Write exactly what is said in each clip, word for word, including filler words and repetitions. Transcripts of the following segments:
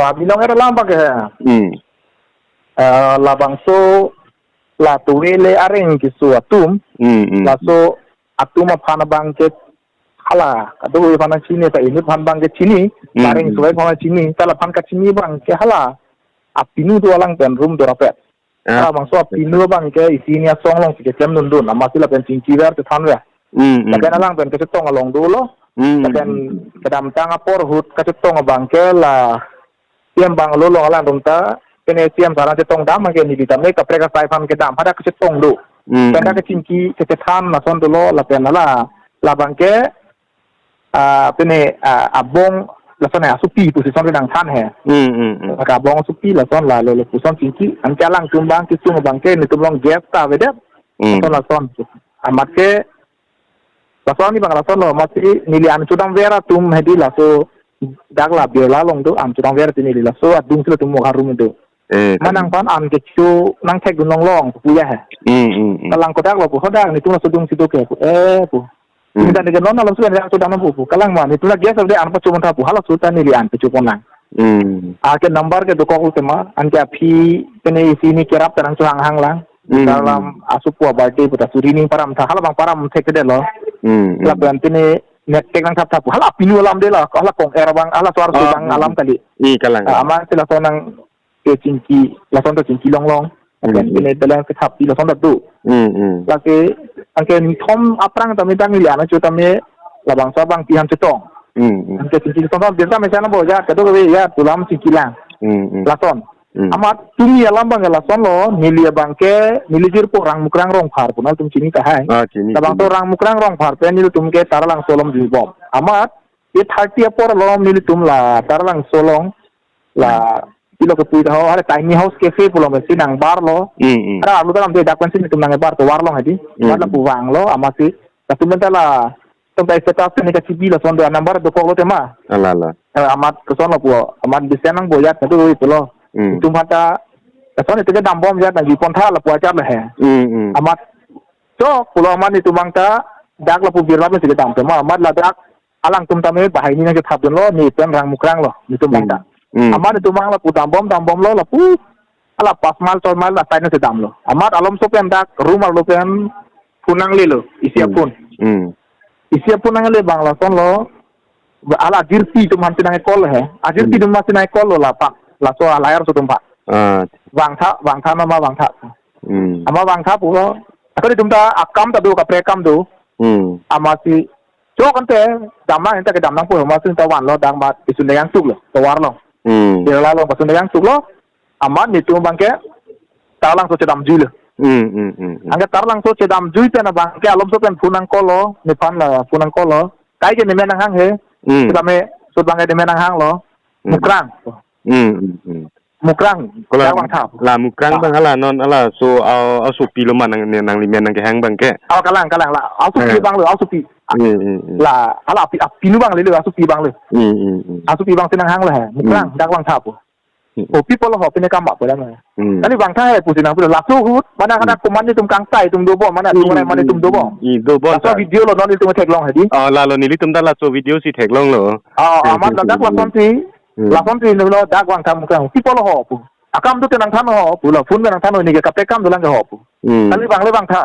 Pabinong era lambang ke. Hmm. Eh, labangso la tuwe le areng keso atum. Hmm, hmm. Laso atum aphan abang ke hala, kadokave aphan chini, ta inut aphan abang ke chini, Hmm, areng hmm. suwe aphan chini, ta laphan kachini abang ke hala. Apinu do alang pen room do rapet. Ah. Hala bangso apinu abang ke isi ni asong alongsi kechem dundun, amatsi lapen chingki ver chethan ver. Hmm, hmm. Lapen alang pen kachetong along dolo. Hmm, Lapen hmm, hmm. kedamtang apor ahut kachetong abang ke la C M bungalow along alangtum ta, pine C M sar chetong dam ke neli tame kaprek asai aphan kedam, hadak kachetong do. Hmm, Pen hmm. kachingki kachethan lason dolo, lapen hala, labang ke, ah, pine, ah, abong lason he, asopi pusi son nangthan he. Hmm, hmm, hmm. Ka abong asopi lason la lele puson chingki, anke alangtum abang kesung abang ke netum along gas ta avedet. Hmm. Lason lason. Amat ke, lason ni bang lason lo, amatsi neli an chodam ver atum hedi laso dak la Birla along do, an chodam ver ti neli laso adungsi latum mo harum do. Eh, Manang aphan an kecho nangthek dun longlong pu ya he. Hmm, hmm, hmm. Kalang kodak lo pu, hadak netum laso adungsi do ke pu, eh, pu. Hmm. Ini tadi ke non alam sudah yang sudah nampu pu. Kalang ma, netum la gas avedet, an pacho pon tha pu, hala sudah neli an pacho pon nang. Hmm. Ake number ke dokok lo tema, anke aphi pine isi ni kerap terang chuhang hang lang. Hmm. Dalam asopo birthday puta suri ni param tha, hala abang param thekdetlo. Hmm, hmm. Lapen pine net tek nangthap thap pu, hala apinu alam de la, hala kong er abang, hala suar Ah, suang hmm. alam kali. I kalang. Ah, amatsi lason nang kachingki, lason ta chingki longlong. Hmm, Lapen hmm. pine balance kethap pi lason ta do. Hmm, hmm. Lake, anke nithom aphrang tame dang ilian acho tame labangso abang pi han chetong. Hmm, hmm. Anke chingki lason ta birta mesen bo ya, kadokave ya, pu alam chingki lang. Hmm, hmm. Lason. Hmm. Amat tumi alam abang lason lo, neli abang ke, neli jirpo Rangmukrang Rongphar pu nangtum chini tahai. Ah, chini, Labangso chini. Rangmukrang Rongphar pen nelitum ke Taralangso along jui bom. Amat, ye thirty apor along nelitum la Taralangso along, la, Hmm. pilo kepui taho, hare tiny house cafe pulo mesi nangbarlo. Hmm, hmm. Hare alu dalam de dak pensi netum nangbar tovar along hedi. Hmm. Mat lapu vanglo, amatsi. Latum pen ta la, tum ta status ni kachibi lason do number dokok lo tema. Ala, ala. Eh, amat lason lo pu, amat bisen nang boyat na tu oi pulo. Hmm. Netum aphan ta, lason itu ke dam bom jat nangji pon tha lapu ajat le he. Hmm, hmm. Amat, chok pulo amat netum abang ta, dak lapu Birla pensi kedam tema, amat ladak alangtum tame bahai ni nangkethap dunlo, ne pen Rangmukrang lo, netum abang ta. Hmm. Amat netum abang lapu dam bom, dam bomlo, lapu, hala pas mile, choi mile, asai nangchedamlo. Amat alomso pen dak, room arlo pen, phone nanglelo, isi Hmm. aphone. Hmm. Isi aphone nangle abang lason lo, hala ajirpi atum aphansi nang-call he. Ajirpi Hmm. atum aphansi nang-call lo la pak, laso alayar so atum pak. Ah. Vangtha, vangtha nama vangtha. Hmm. Amat vangtha pulo. Ako netum ta akam ta do, kaprek akam do. Hmm. Amatsi, chok ante, damnang ante kedam nangpo, amatsi ta vanlo, dang mat, isun dayang tuk lo, tovar lo. Hmm. Birla along pasun dayang tuk lo, amat netum abang ke, Taralangso chedamjui lo. Hmm, hmm, hmm, hmm. Anke Taralangso chedamjui pen abang ke alomso pen phone nang-call lo, nephan la phone nang-call lo. Kai ke nemen nanghang he, Hmm. sudame, sut abang ke nemen nanghang lo, Hmm. Mukrang. Hmm, hmm, hmm. Mukrang, Kola, dak vangtha. La Mukrang Ah. abang hala non hala so, ah, asopi lo ma nang, ne nanglimen nangkehang abang ke. Oh, kalang, kalang la. Asopi Eh. abang lo, asopi. Hmm, hmm, hmm. La, hala api, apinu abang lelo, asopi abang lo. Hmm, hmm, hmm. Asopi abangsi nanghang lo he. Mukrang, Hmm. dak vangtha pu. Hmm. Oh, people ho, pine kam bak pu dam he. Hmm. Kali vangtha he pusi nang pulo. Laso ahut, mana kada Hmm. komat netum kangsai atum dobom, mana Hmm, atum rai mana hmm, atum dobom. hmm, dobom Laso ta. video lo non netum theklong hedi. Oh, lalo nelitum ta laso video si theklonglo. Oh, Hmm, amat hmm, ladak hmm, lasonsi, hmm. lasonsi nelo dak vangtha Mukrang. People ho pu. Akam dote nangthan ho pu, la phone nangthan ho, neke kaprek akam dolang ke ho pu. Hmm. Kali vangle vangtha.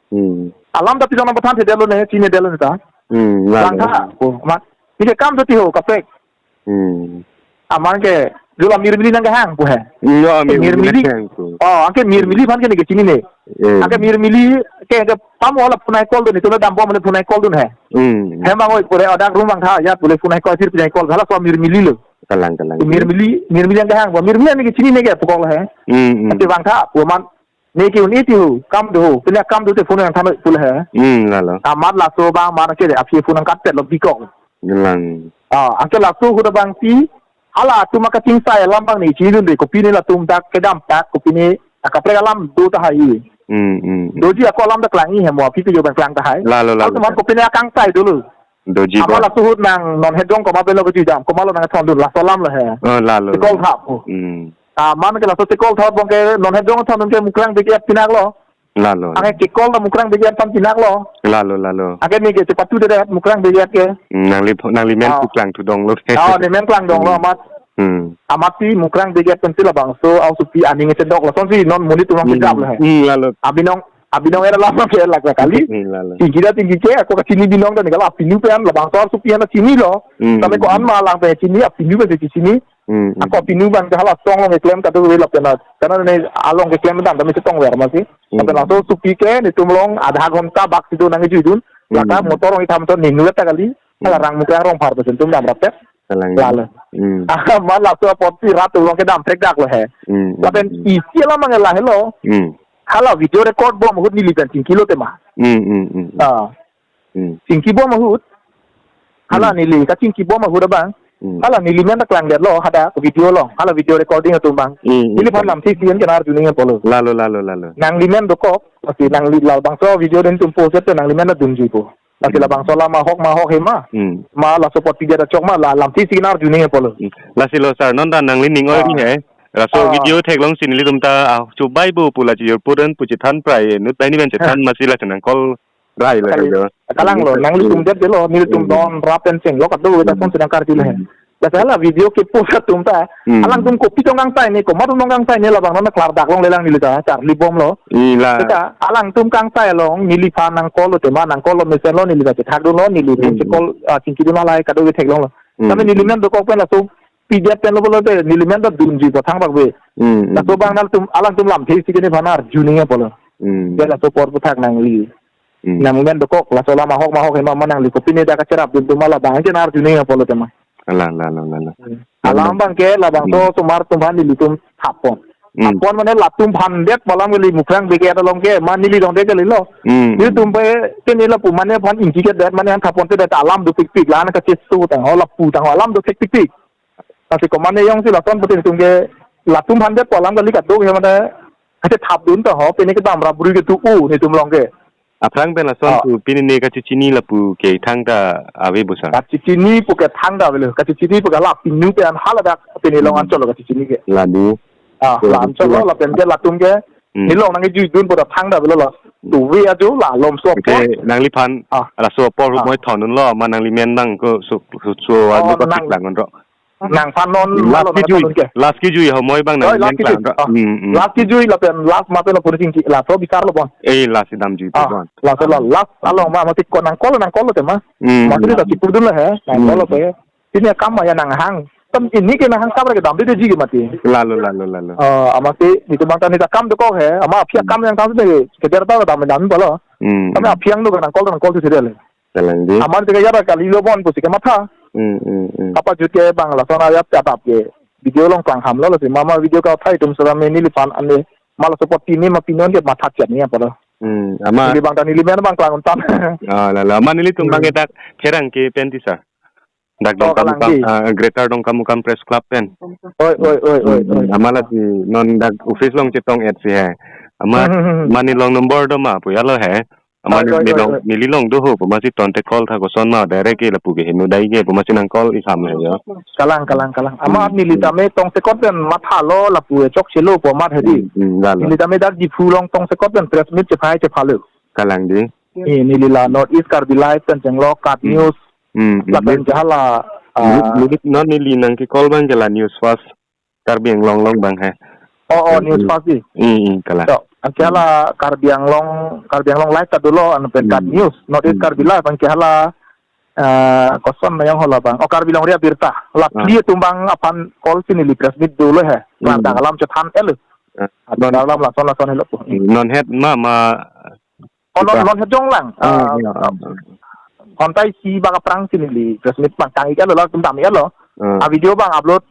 Hmm. Alam ta pison nang pathan thedetlo ne, chinidetlo ne ta. Hmm, lalo. Vangtha pu, amat. Neke akam dote ho, kaprek. Hmm. Amat ke, jula Mirmili nangkehang pu he. Hmm, yo, Eh, Mirmili Mirmili. nangkehang pu. Oh, anke Mirmili aphan ke neke chinine. Eh. Anke Mirmili ke, ke pamo la phone nang-call dun, netum la dam bom le phone nang-call dun he. Hmm. Hem bang oi, pule adak room vangtha, ya pule phone nang-call, sir phone nang-call, hala so Mirmili lo. Kalang, kalang. Mirmili, Mirmili nangkehang pu, Mirmili neke chinine ke pu kok he. Hmm, hmm. Ante vangtha pu amat, neke un-e ti ho, kam do ho, pine kam dote phone nangthan pulo he. Hmm, lalo. Amat laso abang amat ke aphi phone nangkat-et lo bikok. Kalang. Ah, anke laso ahut abangsi, hala atum akachingsai alam abang ne chinidunde, kopine latum dak kedam tak, kopine akaprek alam do tahai. Hmm, hmm, hmm. Doji ako alam ta klangji he mo, aphi ke jo abang klang tahai. Lalo, lalo. Atum aphan kopine akangsai dolo. Doji Amat ba. laso ahut nang non hejong komat pen lo kejui dam, komat lo nangthondun, laso alam lo he. Oh, lalo, Chekol lalo. thap pu. Hmm. Amat ke laso chekol thap abang ke non hejong thondun ke Mukrang big et pinak lo. Lalo. Anke chekol ta Mukrang big et aphan pinak lo. Lalo, lalo. Anke neke chepatu de Mukrang big et ke. Hmm, nangli, nanglimen Ah. pu klangthu dong lo. Oh, nemen klang dong lo, Hmm. amat. Hmm. Amatsi Mukrang Brigade pensi labangso asopi aning chedok lasonsi non monit atum Hmm. kejap lo he. Hmm, lalo. Abinong, abinong era lama ke lak kali. Hmm, lalo. Tingki da tingki ke, ako kachini binong da ni kala apinu pen labangso asopi an chinilo. Hmm, Tame hmm, ko-an hmm. ma alang pen chini, apinu pen chini. Hmm, hmm. Ako apinu abang ke hala song along keklem kadokave lapen na. Karena ne along keklem dam tame chetongver amatsi. Hmm. Lapen laso asopi ke netum along adha ghonta bak si do nangkejuidun. Lata Hmm. motor along itham to ninu ta kali. Hmm. Hala rang Mukrang Rongphar pen si netum damrap tet. Kalang. Lalo. Hmm. Amat laso apotsi rat along kedam thekdak lo he. Hmm, hmm, Lapen hmm. isi alam abang lahelo. Hmm. Hala video record bom ahut neli pen chingkilo tema. Hmm, hmm, hmm, hmm. Ah. Hmm. Chingki bom ahut. Hala Hmm. neli kachingki bom ahut abang. Hmm. Hala neli men ta klangdetlo hadak video along. Hala video recording atum abang. Hmm, hmm. Neliphan lamthe isi an ke nang-arju nangji apotlo. Lalo, lalo, lalo. Nangli men dokok, lasi nangli labangso video netum post-et nanglimen ta dunjuipo. Lasi Hmm. labangso alam ahok ma ahok he ma. Hmm. Ma laso apot pidet achok ma la lamthe isi nang-arju nangji apotlo. Hmm. Lasi lo sir, non ta nangli ning oi Ah. ri he. Laso Ah. video theklongsi nelitum ta, ah, chubaibo pu la chijor puran pu chethan prai, nut bai ni pen chethan Ha. amatsi la chenang call rai lo Kali, he jo. Kalanglo, Hmm. nanglitum det delo, nelitum Hmm. don rap pen chenglo kadokave ta Hmm. son chenang karju le he. Hmm. Lasi hala video kepost atum ta, Hmm. alangtum kopi tong kangsai ne, komat tong kangsai ne labang non klardak longle lang neli ta, charli bomlo. Hmm, la. Seta, alangtum kangsai along, neliphan nang call lo tema, nang call lo mesenlo, neli ta chethakdunlo, neli Hmm. nang che-call, ah, chingkidun lahai kadokave theklonglo. Hmm. Tame neli men dokok pen laso pidet pen lo pulote, neli men ta dunjuipo thangbak ave. Hmm, hmm. Laso abang nangtum, alangtum lamthe isi ke nephan nang-arju nangji apotlo. Hmm. Ya laso apor aphuthak nangli. Hmm. Nang men dokok, laso alam ahok ma ahok he ma ma nangli kopi ne ta kacherapdun atum ma labang ke nang-arju nangji apotlo tema. Lalo, lalo, lalo. Hmm. Alam abang ke labangso Hmm. osomar atum aphan nelitum thappon. Hmm. Thappon mane latum aphan det pu alam kali Mukrang Brigade along ke ma neli dong de kalilo. Hmm. Nelitum pe ke neli lapu mane aphan ingki ke det mane aphan thappon te det alam dopikpik la-an kacheso tang ho lapu tang ho alam dopikpik. Lasi komatne jongsi lason pute netum ke latum aphan det pu alam kali kadokave mane kachethapdun ta ho pine kedam rap brui ke tu u netum along ke. Aphrang pen lason Ah. pu pine ne kachechini lapu ke thangta ave bo sir. Kachechini pu ke thangta avelo. Kachechini pu ke hala apinu pen hala dak pine along Hmm. Anchal lo kachechini ke. Ladi. Ah, Ke la Anchal lo, lapen ke latum ke Hmm. nelong nangkejuidun pu ta thangta avelo lo. Hmm. Tuve ajo la alomso Ke apor. nangliphan Ah. laso apor Ah. humoi thondunlo ma nangli men abang ko so so so Oh, anu ko nang- theklang onro. Nangphan non Last malo kijui, nangphan non ke. last kijui humoi abang Oi, nang last men kijui. klang onro. Ah. Hmm, hmm. Last kijui lapen last ma pen lo puri chingki, laso bisar lo bon. Eh, last damjui Ah, bon. laso la last along ma mati ko nang call, nang call lo tema. Hmm. Mati ta chipudun lo he, nang Hmm. call lo pe. Pine akam ma ya nanghang. Tam pine ke nanghang kam ra kedam de ji ke mati. Lalo, lalo, lalo. Ah, amatsi netum abang ta ne ta kam dokok he, amat aphi Hmm. akam yang tam de ke der ta dam dam pulo. Hmm. Tame aphi ang do nang call, nang call tu si de le. Kalang di. Amat te ke ya ra kalilo bon pusi kematha. Hmm, hmm, hmm. Apa jut ke abang lason ayat adap ke. Video along klang ham lo lasi ma ma video kathai atum sera me neliphan ane ma laso apot pine ma pinon ke matha chet nangji apotlo. Hmm, amat. Neli abang ta neli men abang klang untan. Ah, lalo. Amat nelitum abang Hmm. ke dak pherangke pen ti sir. Dak Oh, Dongkamukam, Kalangdi. ah, Greater Dongkamukam Press Club pen. Oi, oi, oi, oi, oi. Hmm, amat lasi non dak office along chetong-et si he. Amat Hmm, hmm, hmm, hmm. mane long number do ma pu ya lo he. Amat Oi, oi, neli oi, long, oi. neli long do ho, pu amatsi tangte call tha koson ma direct ke lapu ke heno dai ke, pu amatsi nang call iham he jo. Kalang, kalang, kalang. Amat Hmm, neli hmm. tame tongsekot pen mathalo lapu e chokchelo pu amat hedi. Hmm, hmm, lalo. Neli tame dak Diphu along tongsekot pen press meet chephai chephalo. Kalang di. Eh, neli la North East Karbi Live pen chenglo, Kat Hmm. News. Hmm, hmm. Lapen ke hala, Neli, ah, neli, non neli nangke-call abang ke la News First Karbi Anglong along abang he. Oh, oh, News Hmm. First di. Hmm, hmm, kalang. So, anke hala Karbi Anglong, Karbi Anglong Live ta dolo, anu pen Kat Hmm. News, North East Hmm. Karbi Live, anke hala, eh, koson nayong hala abang. Oh, Karbi Longri Abirta. La Ah. phli atum abang aphan call si neli press meet dolo he. Hmm. Ladak alam chethan-et lo. Ah. Ladak alam lason lason helo. Hmm. Non het ma, ma Oh, non, Kita. non hejong lang. Ah, Ah, iya, ah. Ghonta isi bak aphrang si neli press meet abang tang-ik-et lo, latum tang-ik-et lo. Ah. A video abang upload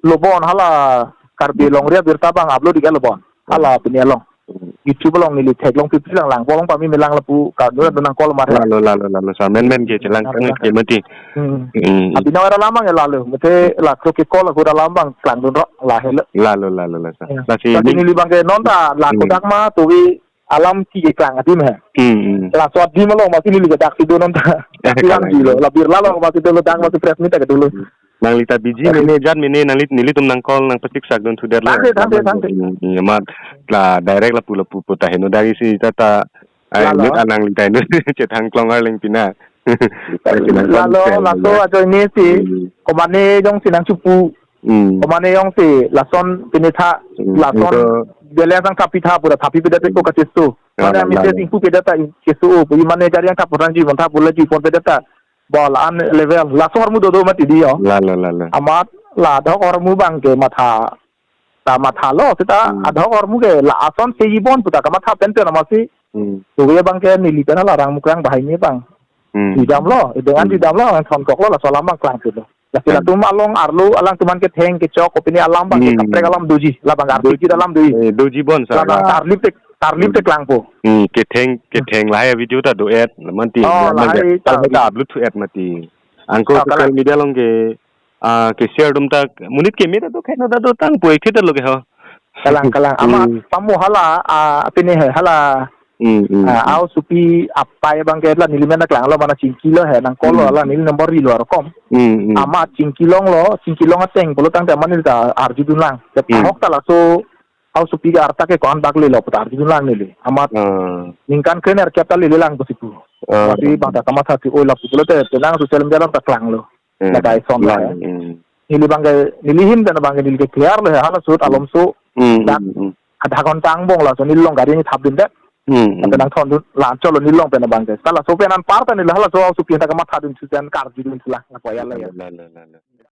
lo bon hala Karbi Longri Abirta abang upload ik-et lo bon. Hala pini along. Hmm. YouTube along neli theklong pipi lang lang. Bolong pami melang lapu ka dua Hmm. nang call mar. Lalo, lalo, lalo. Sa men men ke chelang Lalo, tang lalo. ke mati. Hmm. Hmm. Abinong era alam abang lalo. Mate la kro ke-call aku alam abang klang dun ro la helo. Lalo, lalo, lalo. Sa. Ya. Lasi Lasi neli neli abang ke non ta la Hmm. kodak ma tuwi alam keklang adim he. Hmm, hmm. Laso adim along masi neli ke dak si do non ta. Eh, Bilang kalang. Jilo, la birla along masi dolo dak masi press meet ta ke dolo. Nangli ta busy Tapi mene, jat mene, nangli, nelitum nang call nang pasik sak dun sudah lo. Tangte, tangte, tangte. Hmm, hmm, amat la direct lapu lapu puta heno dari si ta ta. Ai, Lalo. Lut anang li ta heno chethan klong arleng pina. Lalo, Chethan klong laso chethan ajoine si, Hmm. komatne jongsi nang chupu. Hmm. Komane jongsi lason pini tha, Hmm. lason Ito. Belen sang thapi tha pura thapi pedet ko kachesu. Ah, Mane la, ami la, se la. Ingpu pedet ta in-, chesu o, pu mane gari angthap putangji, mon thap pula ji pon pedet ta. Bol an level. Laso ahormu dodo mati di jo. La, la, la, la. Amat la adhok ahormu abang ke matha. Ta mathalo, seta Hmm. adhok ahormu ke la ason seji bon puta kamatha pen pen amatsi. Hmm. Tuwe abang ke neli pen alarang mukrang bahai ni abang. Hmm. Judamlo, dengan Hmm. judamlo, ang thonkoklo, laso alam abang klangpilo. Lasi Hmm. latum along arlo, alangtum an ketheng kechok, kopine alam abang ke Hmm. kaprek alam doji, labang arlo Doji. Jut alam doji. Eh, doji bon sa. Labang la. Tarlip te, tarlip te Hmm. klangpo. Hmm, ketheng, ketheng lahai video ta do-et, la mati, Oh, la mati. Lahai ta. Lahai ta upload thu-et mati. Angko Oh, social kalang. Media along ke, ah, ke share atum ta, monit keme ta do, khaino ta do, tang poi kheta lo ke ho. Kalang, kalang. Ama Hmm. pamu hala, ah, pini he, hala, Hmm, hmm, ah, hmm. Aosopi apai abang ke la neli men klanglo, mana Chingkilo he, nangkolo Hmm. la neli number rilo arokom. Hmm, hmm. Ama Chingkilong lo, Chingkilong ateng, pulo tangte ama neli ta arjudun lang. Te Hmm. ahok ta laso, Aosopi ke arta ke ko-an bak lelo puta arjudun lang neli. Amat Ah. ningkan kre nerkep ta lele lang pusi pu. Ah. Masi abang ta kamatha si oi lapu pulote, penang social media along ta klanglo. Hmm. Lagai son Lang, la. Hmm. Neli abang ke, neli ahin pen abang ke neli ke clear lo he, hala sut Hmm. alom so. Hmm, Dak hmm, hmm. adha ghonta angbong laso neli along gari ni thapdundet. Hmm, Lapen hmm. nangthondun, la cholo neli along pen abang ke. Seta laso pen anparta neli halaso Aosopi ta kamathadun sujan karjudun sula, lapu ya la ya. La, la, la, la.